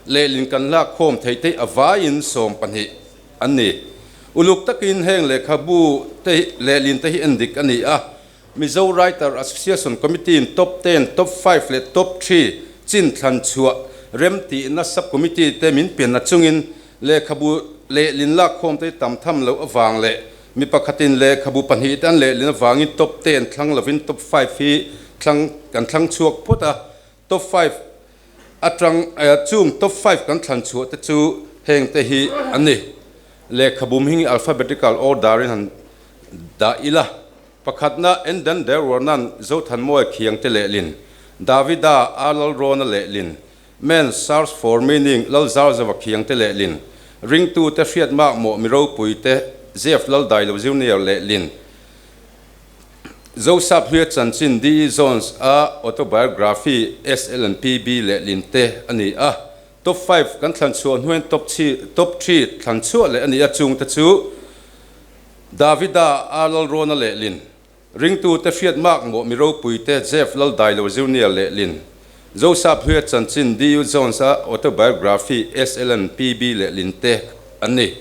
lehlin kan lak khawm theih te a vaiin 12 an ni. Uluk takin heng lehkhabu te lehlin te hi endik a ni a, Mizo Writer Association Committee-in Top Ten, Top Five leh Top Three chin thlan chhuah remtihna Sub-Committee te min pianna chungin lehkhabu lehlin lak khawm te hi tam tham loh avang leh Mi pakhatin lehkhabu pahnihte an lehlin avangin top ten thlang lovin top five hi thlang kan thlang chhuak phawt a, top five atang chung top five kan thlan chhuah te chu heng te hi an ni. Lehkhabu hming hi alphabetical order in han dah ila, pakhatna Enden Derwarnan Zothanmawia Khiangte lehlin, Davida A Lalrawna lehlin, Man's Search for Meaning Lalzarzava Khiangte lehlin, Ringtute hriat makmawh mi ropuite Jeff Laldailo Junior lehlin, Joseph Hluia chanchin DE Jones a autobiography SLNPB lehlin te a ni a. Top five kan thlan chhuah hnuaiin top top three thlan chhuah leh a ni a, chungte chu Davida A Lalrawna lehlin, Ringtute hriat makmawh mi ropuite Jeff Laldailo Junior lehlin, Joseph Hluia chanchin DU Jones-a autobiography SLNPB lehlin te an ni.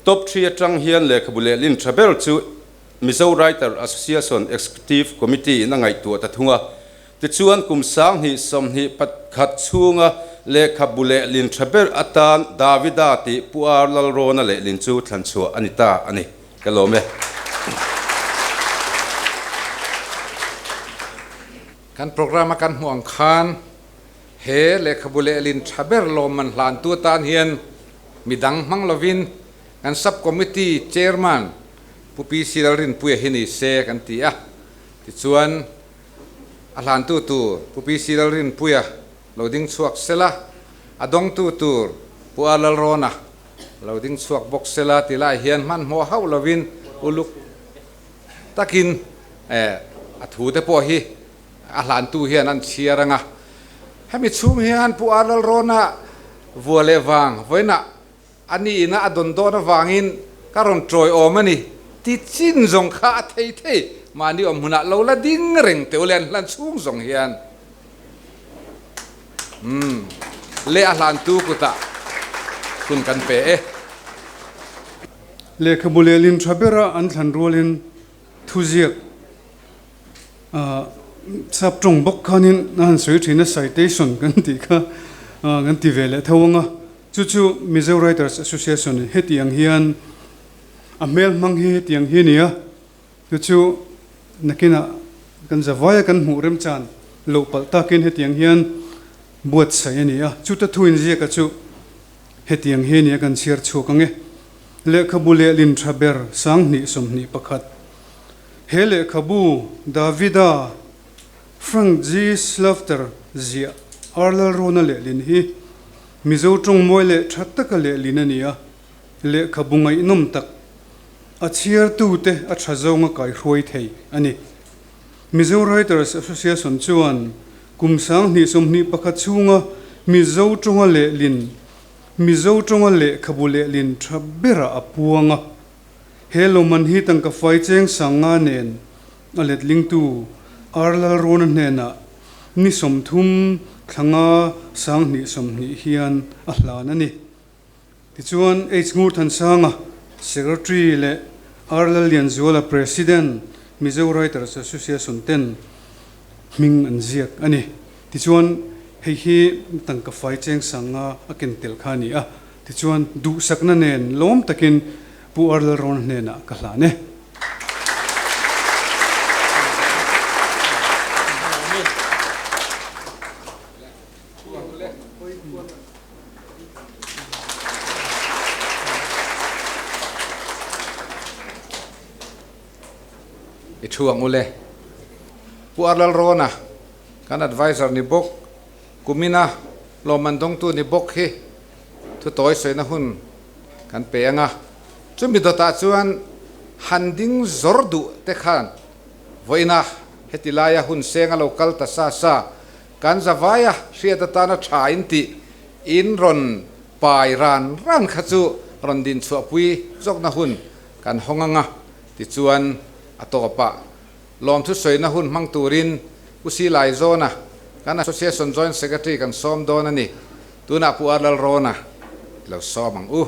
Top three atang hian lehkhabu lehlin tha ber chu Mizo Writer Association Executive Committee in a ngaihtuah ta thung a. Tichuan kum 2021 chhunga lehkhabu lehlin tha ber atan Davida tih Pu R Lalrawna lehlin chu thlan chhuah a ni ta a ni. Ka lawm e. Kan programme a kan hmuh ang khan he lehkhabu lehlin tha ber lawmman hlantu atan hian midang hmang lovin kan Sub Committee Chairman Pu PC Lalrinpuia hi ni se kan ti a. Tichuan a hlantu tur Pu PC Lalrinpuia lo ding chhuak sela, a dawngtu tur Pu A Lalrawna Lo ding chhuak bawk sela ti lai hian hmanhmawh hauh lovin uluk takin a thu te pawh hi a hlantu hian an chhiar ang a. Hemi chhung hian Pu Ar Lalrawna vua leh vang vawiinah a ni ina a dawn dawn avangin ka rawn tawi awm a ni ti chin zawng kha a thei thei mahni awm hmunah lo la ding reng teuh leh an hlan chhung zawng hian Umm, leh a hlantu kutah hun kan pe e. Lehkhabu lehlin tha bera an thlan rualin thuziak sap tawng bawk khanin a han sawi thin a, citation kan tih kha kan ti ve leh tho ang a. Chu chu Mizo Writers Association in hetiang hian a hmel hmang hi hetiang hi a ni a. Chu chu nakinah kan zavaia kan hmuh remchan loh palh takin hetiang hian buatsaih a ni a, chuta thu inziaka chu hetiang hi a ni a, kan chhiar chhuak ang e. Lehkhabu lehlin tha ber 2021. He lehkhabu Davida Frank G. Slafter ziah Arlalrona lehlin hi Mizo tawng mawi leh tha taka lehlin a ni a, lehkhabu ngaihnawm tak a chhiartute a tha zawnga kaihruai thei a ni. Mizo Writers Association chuan kum 2021 chhunga Mizo tawnga lehlin, Mizo tawnga lehkhabu lehlin tha berah a puang a. He lawmman hi tangka fai cheng 5000 nen a letlingtu R Lalrawna hnenah ni 30 thla nga 2020 hian a hlan a ni. Tichuan, H. Ngurthansanga, Secretary leh R. Lallianzuala, President, Mizo Writers Association ten hming an ziak a ni. Tichuan, hei hi tangka fai cheng sanga a ken tel kha a ni a. Tichuan, duhsakna nen lawm takin Pu R. Lalrawna hnenah ka hlan e. I thu ang ule. Pu Arlal Rawna, kan advisor ni bawk, kumina lawmman dawngtu ni bawk hi thu tawi sawina hun kan pe ang a. Chumi dawtah chuan han ding zawr duh te khan vawiina heti laia hun seng a lo kal ta sa sa, kan zavaia hriat atana tha in tih in rawn pai ran ran kha chu rawn din chhuahpui zawkna hun kan hawng anga tichuan a tawpah lawmthu sawina hun hmang turin Pu Silai Zawna kan Association Joint Secretary kan sawm dawn a ni. Tunah Pu Ar Lalrawna i lo sawm ang u.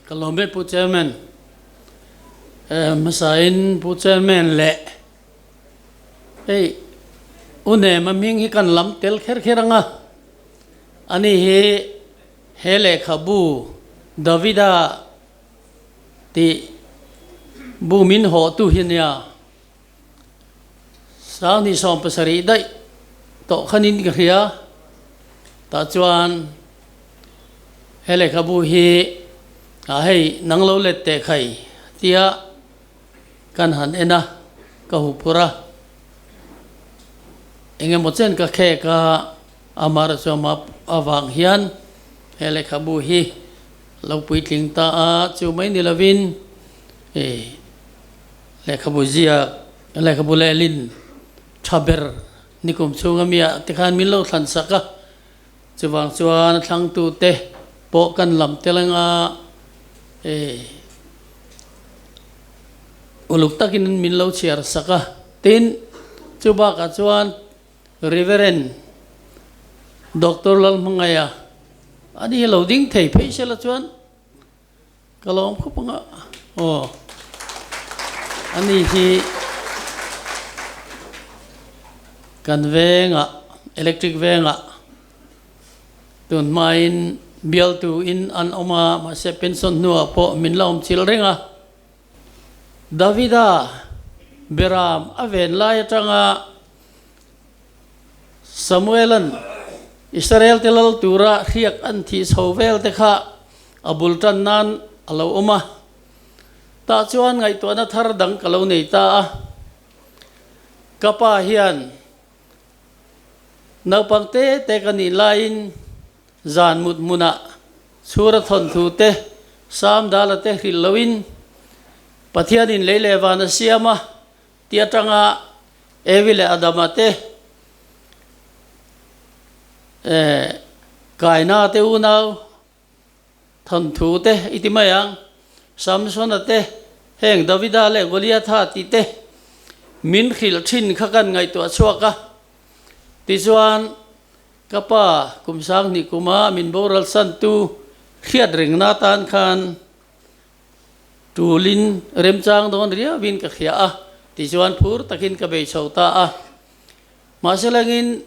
Ka lawm e Pu Chairman. Hmasain Pu Chairman leh hei U Nema hming hi kan lam tel kher kher ang a. Ani hi he lehkhabu Davida tih bu min hawhtu hi a nia. Sanghnih 70 daih tawh khanin ka hria. Tah chuan he lehkhabu hi ah hei nang lo let teh khai tia kan han en a, ka hu phur a. Eng emaw chen ka khek a, amah erawh chu amah avang hian he lehkhabu hi lo puitling ta a, chu mai ni lovin ih Lehkhabu ziak, lehkhabu lehlin tha ber nikum chhunga miah te khan min lo thlan sak a, chuvang chuan a thlangtute pawh kan lam tel anga eh uluk takin min lo chhiar sak a. Tin, chu bakah chuan Reverend Doctor Lalhmangaia ani hi lo ding thei phei sela chuan Ka lawm khawp ang a, aw ani hi kan vengah electric vengah tun hmain bialtu in an awm a mahse pension hnuah pawh min la awm chilh reng a. Davida Beram a ven lai atanga Samuelan Israel te lal tura hriak an thih chho vel te kha a bul tan nan a lo awm a. Tah chuan ngaihtuahna thar dang ka lo nei ta a. Ka pa hian naupang te te ka nih laiin zan mut hmunah chhura thawnthu te, Sam dala te hrilh loin Pathianin lei leh van a siam a ti atanga Evi leh Adama te Kaina te unau thawnthu te i ti mai ang, Samsona te, heng Davida leh Goliatha tih te min hrilh thin kha kan ngaihtuah chhuak a. Tichuan ka pa kum 2000 kuma min boral santu hriat rengna atan khan Tulin remchang dawn riauin ka hria a, tichuan phur takin ka bei chho ta a. Mahse langin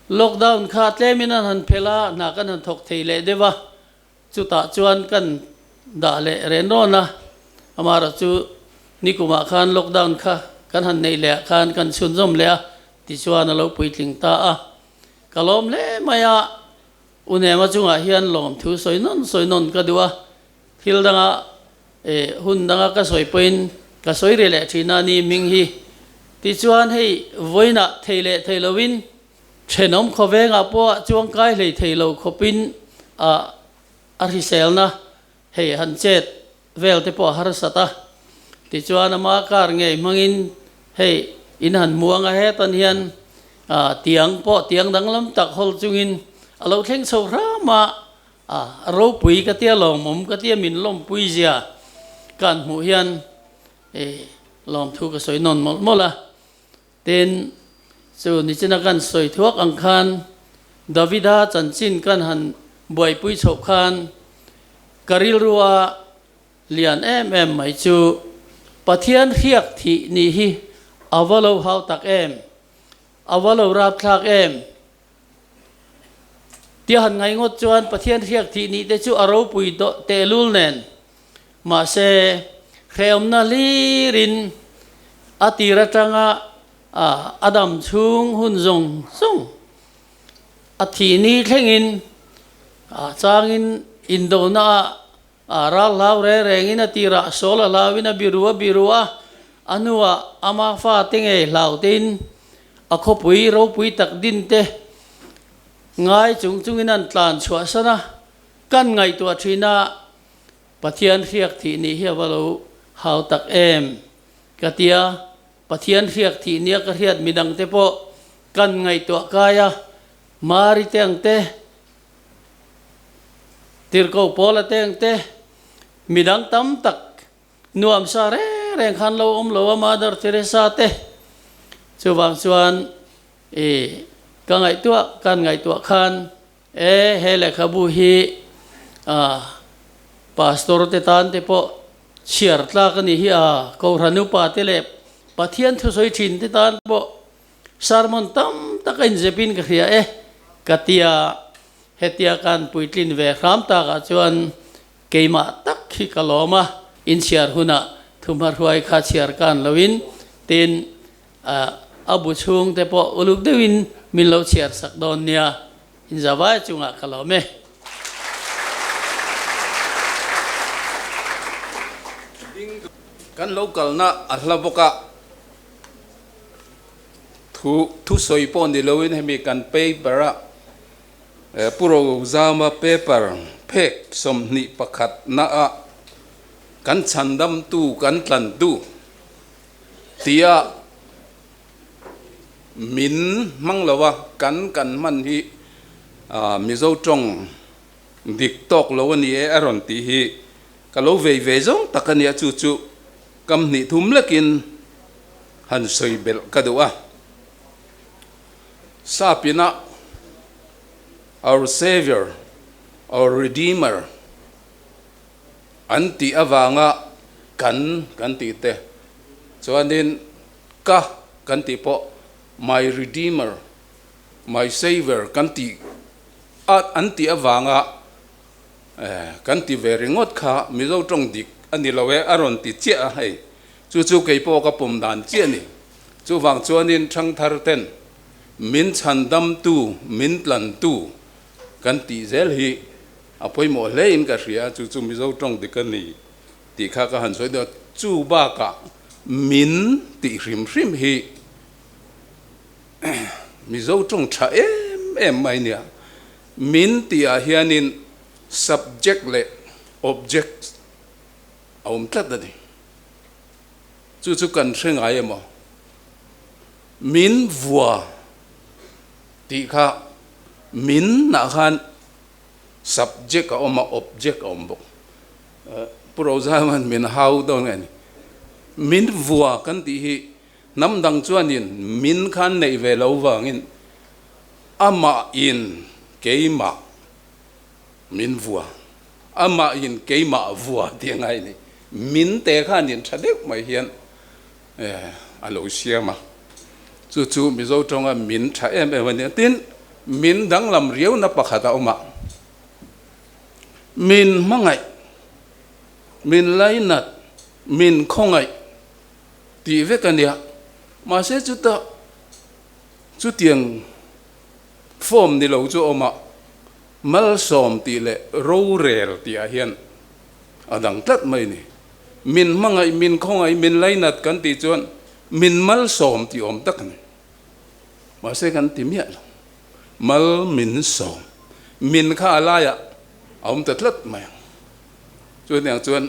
lockdown kha tlemin an han phelh a, hna kan han thawk thei leh deuh a, chutah chuan kan dah leh ren rawn a. Amaherawh chu nikumah khan lockdown kha kan han neih leh ah khan kan chhunzawm leh a, tichuan a lo puitling ta a. Ka lawm hle mai a, U Nema chungah hian lawmthu sawi nawn sawi nawn ka duh a, Thil danga eh hun danga ka sawi pawhin ka sawi ri leh thin a ni hming hi. Tichuan hei vawiinah thei leh thei loin thenawm khawvengah pawh chuang kai hlei thei lo khawpin ah a hriselna hei han chet vel te pawh a harsat a. Tichuan ama kar ngei hmangin hei in han hmu anga hetan hian ah tiang pawh tiang danglam tak hawl chungin a lo thleng chho hram a. A ropui ka tia lawmawm ka tia min lawmpui zia kan hmuh hian e lawmthu ka sawi nawn mawlh mawlh a. Tin, chu nichina kan sawi thuak ang khan Davida chanchin kan han buaipui chhoh khan ka rilrua lian em em mai chu Pathian hriak thih nih hi a va lo hau tak em, a va lo rapthlak em. Tia han ngai ngawt chuan Pathian hriak thih nih te chu a ropui tehlul nen. Mahse, hrehawmna hlirin a tir atanga a dam chhung hun zawng zawng a thih ni thlengin changin indona ah ral hlau reng rengin a tirah sawl a hlauin a biru a biru a. A hnuah ama fate ngei hlautein a khawpui ropui tak dinte ngai chung chungin an tlan chhuahsan a, kan ngaihtuah thin a, Pathian hriak thih nih hi a va lo hau tak em? Ka ti a, Pathian hriak thih nia ka hriat midangte pawh kan ngaihtuah kai a, Mari te ang te, Tirhkoh Paula te ang te, midang tam tak nuamsa reng reng khan lo awm lo a, Mother Teresa te. Chuvang chuan i ka ngaihtuah kan ngaihtuah khan E, he lehkhabu hi Pastor te tan te pawh chhiar tlak a ni hi a, Kohhran upa te leh Pathian thusawi thin te tan pawh sermon tam tak a inzepin ka hria e, ka tia hetia kan puitlin ve hram takah chuan keimah tak hi ka lawm a, inchhiar hunah thuhmahruai kha chhiar kan loin tin A bu chhung te pawh uluk deuhin min lo chhiar sak dawn nia, inzavai chungah ka lawm e. Kan lo kalna a hla bawk a, thu thusawi pawh ni loin hemi kan paper a Pu Rozama paper phek 21 na a kan chhandamtu kan tlantu Tia min hmang lo a, kan kan hman hi Mizo tawng dik tawk lo a ni e a rawn tih hi ka lo vei ve zawng tak a nia, chu chu kam hnih thum lekin han sawi belh ka duh a. Sapina Our Saviour, Our Redeemer An tih avanga kan kan tih te chuanin ka kan tih pawh my redeemer, my savior kan tih a an tih avanga kan ti ve ringawt kha Mizo tawng dik a ni lo e a rawn ti chiah a hei. Chu chu kei pawh ka pawm dan chiah a ni. Chuvang chuanin thangthar ten min chhandamtu, min tlantu kan tih zel hi A pawimawh hle in ka hria, chu chu Mizo tawng dik a ni tih kha ka han sawi deuh a, chu bakah min tih hrim hrim hi Mizo tawng tha em em mai nia. Min tih ah hianin subject leh object a awm tlat a ni. Chu chu kan hre ngai emaw? Min vua tih kha min nah khan Subject a awm a, object a awm bawk. Pu Rozaman min hau dawn nge ni? Min vua kan tih hi hnam dang chuanin min khan neih ve lo vangin amah in keimah min vua, amah in keimah vua tih a ngai a ni. Min te khanin tha deuh mai hian a lo siam a, chu chu Mizo tawnga min tha em em a ni. Tin, min danglam riauna pakhat a awm a, min hmangaih, min lainat, min khawngaih tih vek a nia. Mahse chuta chutiang form ni lo chu a awm a, malsawm tih leh rorel tihah hian a dang tlat mai ni. Min hmangaih, min khawngaih, min lainat kan tih chuan min malsawm tih awm tak a ni. Mahse kan ti miah lo. Mal min sawm. Min kha a laiah a awm ta tlat mai ang. Chutiang chuan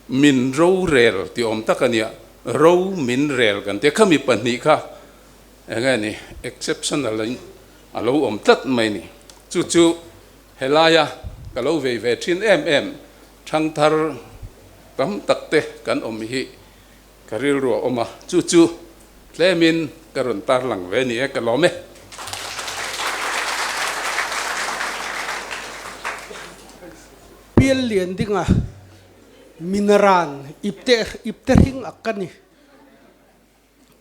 min rorel tih awm tak a nia, ro min rel kan ti a. Khami pahnih kha eng nge ni exceptional in a lo awm tlat mai ni. Chu chu Helaia ka lo vei ve thin em em thangthar tam tak te kan awm hi ka rilru a awm a, chu chu tlemin ka rawn tarlang ve ni e, ka lawm e. Pial lian dinga minaran ipte ipte hring ak ka ni.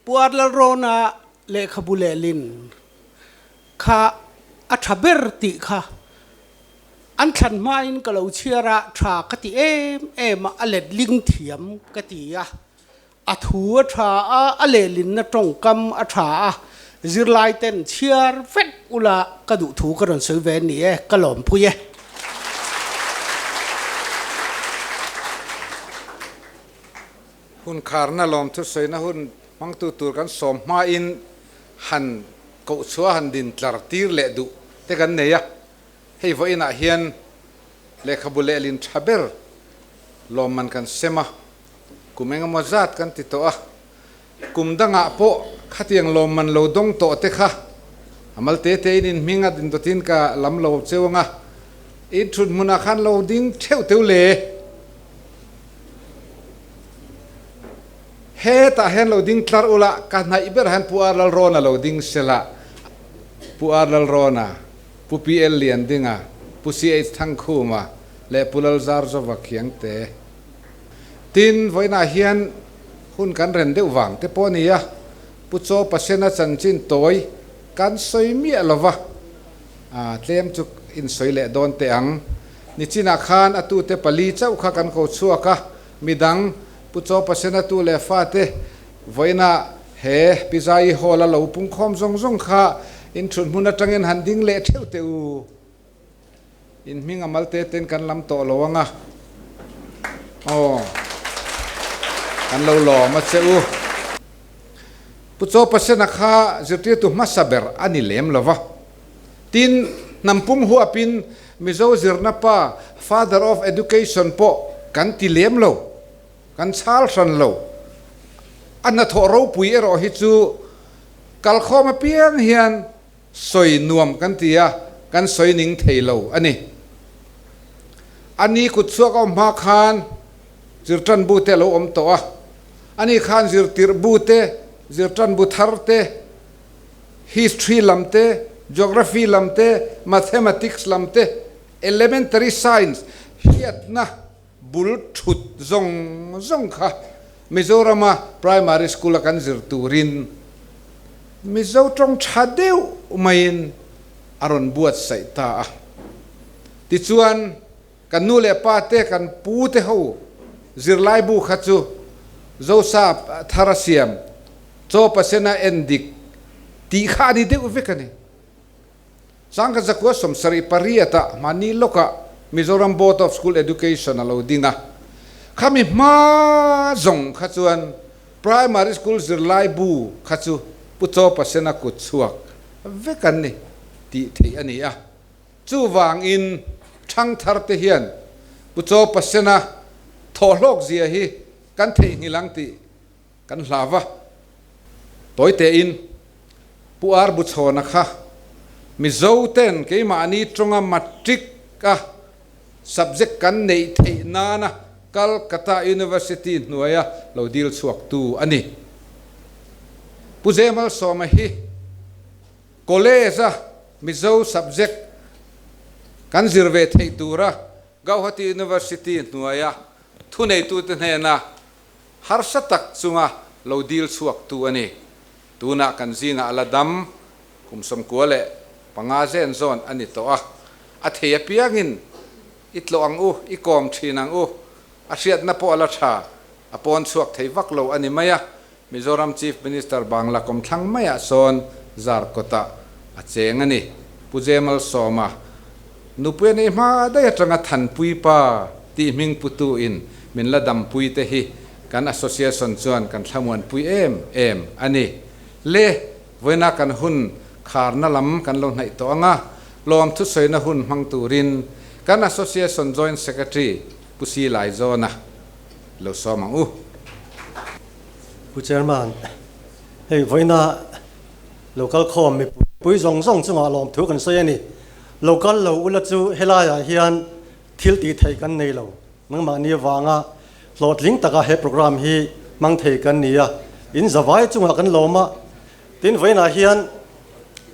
Puar Lalrawna lehkhabu lehlin kha a tha ber tih kha an thlan hmain ka lo chhiar a, tha ka ti em em a, a letling thiam ka ti a, a thu a tha a, a lehlinna tawngkam a tha a, zirlai ten chhiar vek ula ka duh thu ka rawn sawi ve a ni e, ka lawmpui e. Hun kharna lawmthu sawina hun hmangtu tur kan sawm hmain han kohchhuah han din tlar tir leh duh te kan nei a. Hei vawiinah hian lehkhabu lehlin tha ber lawmman kan sem a, kum engemaw zat kan ti tawh a. Kum dangah pawh khatiang lawmman lo dawng tawh te kha a mal te te in inhming a dindawtin ka lam lo cheu anga in thut hmunah khan lo ding theuh teuh le. Hetah hian lo ding tlar ula ka hnaih berah hian Pu Ar Lalrawna lo ding sela, Pu Ar Lalrawna, Pu PL Liandinga, Pu CH Thangkhuma leh Pu Lalzarzova Khiangte. Tin, vawiinah hian hun kan ren deuh vang te pawh a ni a, Pu Chaw Pasena chanchin tawi kan sawi miah lo va, tlem chu insawi leh dawn teh ang. Nichinah khan a tute pali chauh kha kan ko chhuak a, midang Pu Chaw Pasena tu leh fate vawiinah he Pi Zaii Hall a lo pungkhawm zawng zawng kha inthut hmun atangin han ding leh theuh teh u. In hming a mal te ten kan lam tawh lo ang a. Aw. Kan lo lawm a che u. Pu Chaw Pasena kha zirtirtu hmasa ber a ni lem lo va. Tin, hnam pum huapin Mizo zirna pa, Father of Education pawh kan ti lem lo. Kan chhal hran lo. A hnathawh ropui erawh hi chu kalkhawm apiang hian Sawi nuam kan ti a, kan sawi ning thei lo a ni. A ni kut chhuak a awm hma khan zirtan bu te a lo awm tawh a, a ni khan zirtirh bu te, zirtan bu thar te, history lam te, geography lam te, mathematics lam te, elementary science hriatna bul thut zawng zawng kha Mizorama primary school a kan zir turin Mizo tawng tha deuh maiin a rawn buatsaih ta a. Tichuan, kan nu leh pa te, kan pu te ho zirlai bu kha chu Zosa thar a siam, chaw pasena en dik tih kha a ni deuh vek a ni. Sangkhat zakua 78 ah mahni lawkah Mizoram Board of School Education a lo ding a, khami hma zawng kha chuan Primary School zirlai bu kha chu Pu Chaw Pasena kut chhuak vek an ni tih theih a ni a. Chuvangin thangthar te hian Pu Chaw Pasena thawhhlawk zia hi kan theihnghilh ang tih Kan hlau va, tawi tein Pu Ar Buchhawna kha Mizo ten keimahni tawnga matric a subject kan neih theih nana Calcutta University hnuaia lo dil chhuaktu a ni. Pu Zemal Sawma hi college a Mizo subject kan zir ve theih tura Gauhati University hnuaia thuneitute hnena Harsa tak chunga lo dil chhuaktu a ni. Tunah kan zingah a la dam, kum 95 zen zawn a ni tawh a. A thei apiangin i tlawh ang u, i kawm thin ang u. A hriatna pawh a la tha, a pawn chhuak thei vak lo a ni mai a. Mizoram Chief Minister Bangla kawmthlang maiah sawn Zarkawtah a cheng a ni. Pu Jemal Sawma Nupui a nei hma daih atanga Thanpui pa tih hming putu in min la dampui te hi kan association chuan kan thlamuanpui em em a ni. Le, vawiina kan hun kharna lam kan lo hnaih tawh anga lawmthu sawina hun hmang turin kan association joint secretary Pu Si Laizawna lo sawm ang u. Pu Chairman, hei vawiina Local khawm mipui zawng zawng chungah lawmthu kan sawi a ni. Local lo ula chu helaiah hian thil tih theih kan nei lo. Nangmahni avanga hlawhtling taka he program hi hmang thei kan ni a, in zavai chungah kan lawm a. Tin, vawiinah hian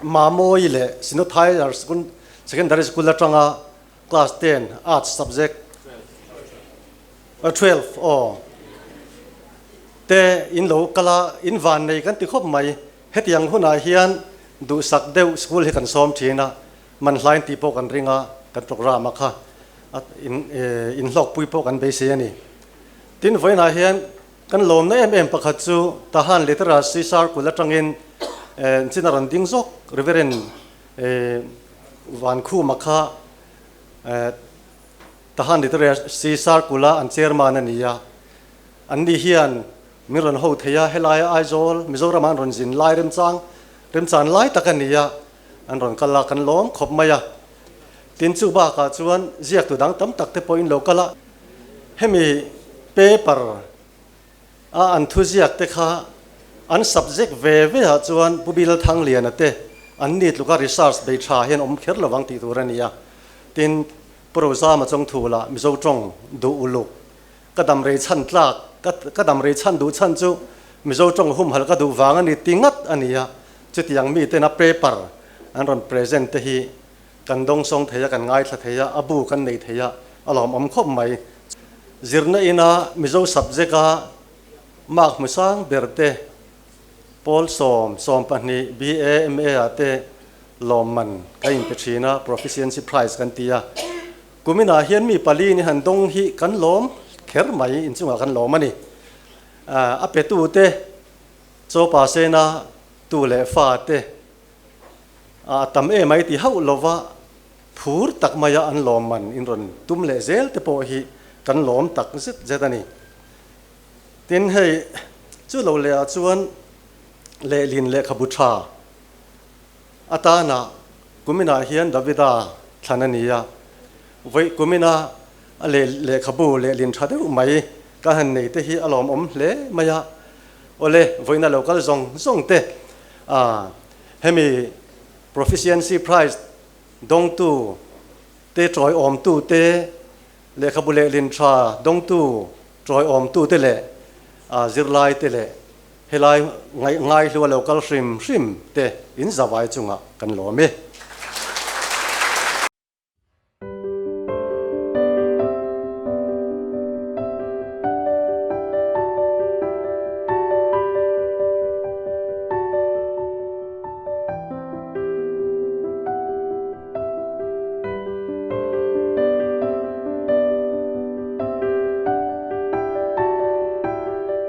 Mamawii leh Synod Higher Secondary School atanga class 10 Arts subject 12 aw te in lo kal a, in van nei kan ti khawp mai. Hetiang hunah hian duhsak deuh school hi kan sawm thin a, man hlain tih pawh kan ring a, kan programme a kha in inhlawkpui pawh kan beisei a ni. Tin, vawiinah hian kan lawmna em em pakhat chu Tahan Literacy Circle atangin chin a rawn ding zawk Reverend Vankhuma kha Tahan Literacy Circle-a an chairman a ni a, anni hian. Min rawn ho thei a, helaia Aizawl, Mizoram ah an rawn zin lai remchang, remchan lai tak a ni a, an rawn kal a, kan lawm khawp mai a. Tin chu bakah chuan ziaktu dang tam tak te pawhin lo kal a, hemi paper a an thu ziak te kha an subject ve ve ah chuan Pu Bil Thangliana te an ni tluka research bei tha hian awm kher lovang tih tur a ni a. Tin, Pu Rozama chawngthu lah Mizo tawng duh uluk Ka dam rei chhan tlak, ka ka dam rei chhan duh chhan chu Mizo tawng humhalh ka duh vang a ni ti ngat a ni a, chutiang miten a paper an rawn present te hi kan dawngsawng thei a, kan ngaithla thei a, a bu kan nei thei a, a lawmawm khawp mai. Zirna ina Mizo subject a mark hmu sang ber te, Pawl sawm, 20, BA, MA ah te lawmman ka inpe thin a, Proficiency Prize kan ti a. Kuminah hian mi pali ni han dawng hi kan lawm kher mai, inchungah kan lawm a ni. A petute Chawpa Sena tu leh fa te a tam em ai ti hauh lova phur tak maia an lawm man in rawn tum leh zel te pawh hi kan lawm tak zet zet a ni. Tin hei chu lo leh ah chuan lehlin lehkhabu tha Atana kuminah hian Davida thlan a ni a, vawi kumina a leh lehkhabu lehlin tha deuh mai ka han nei te hi a lawmawm hle mai a. Awle, vawiina lo kal zawng zawng te, a hemi Proficiency Prize dawngtu te tawiawmtu te, lehkhabu lehlin tha dawngtu tawiawmtu te leh zirlai te leh Helai ngaih ngaihlua lo kal hrim hrim te in zavai chungah kan lawm e.